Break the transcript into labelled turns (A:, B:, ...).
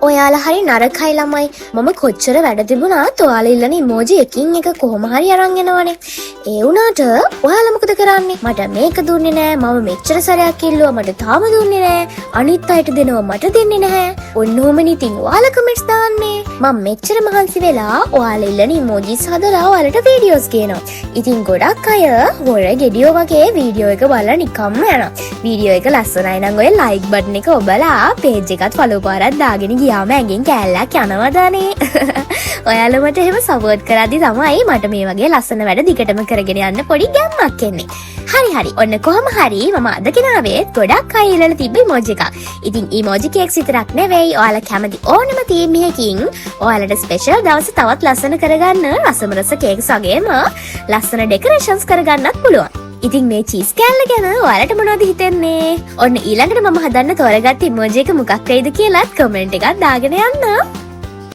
A: ඔයාලා හරි නරකයි ළමයි. මම කොච්චර වැඩ තිබුණත් ඔයාලා ඉල්ලන ඉමෝජි එකින් එක කොහොම හරි අරන් එනවනේ. ඒ වුණාට ඔයාලා මොකද කරන්නේ? මට මේක දුන්නේ නෑ. මම මෙච්චර සැරයක් ඉල්ලුවා, මට තාම දුන්නේ නෑ. අනිත් අයට දෙනවා, මට දෙන්නේ නැහැ. ඔන්න ඔහොමනේ ඉතින් ඔයාලා කමෙන්ට්ස් දාන්නේ. මම මෙච්චර මහන්සි වෙලා ඔයාලා ඉල්ලන ඉමෝජිස් හදලා ඔයාලට වීඩියෝස් ගේනවා. ඉතින් ගොඩක් අය හොර ගෙඩියෝ වගේ වීඩියෝ එක බලලා නිකම්ම යනවා. වීඩියෝ එක ලස්සනයි නම් ඔය ලයික් බටන් එක ඔබලා පේජ් එකත් ෆලෝ පාරක් දාගෙන ගියාම ඇඟෙන් කෑල්ලක් යනවදනේ. ඔයාලා මට එහෙම සපෝට් කරද්දි තමයි මට මේ වගේ ලස්සන වැඩ දිගටම කරගෙන යන්න පොඩි ගැම්මක් එන්නේ. හරි හරි. ඔන්න කොහොම හරි මම අද ගෙනාවෙත් ගොඩක් අය ඉල්ලලා තිබ්බ ඉමෝජි එකක්. ඉතින් ඉමෝජි කේක්ස් විතරක් නෙවෙයි, ඔයාලා කැමති ඕනම තීම් එකකින් ඔයාලට ස්පෙෂල් දවස තවත් ලස්සන කරගන්න රසම රස කේක්ස් වගේම ලස්සන ඩෙකරේෂන්ස් කරගන්නත් පුළුවන්. ඉතින් මේ චීස් කෑල්ල ගැන ඔයාලට මොනවද හිතෙන්නේ? ඔන්න ඊළඟට මම හදන්න තෝරගත්ත ඉමෝජි එක මොකක් වෙයිද කියලාත් කමෙන්ට් එකක් දාගෙන යන්න.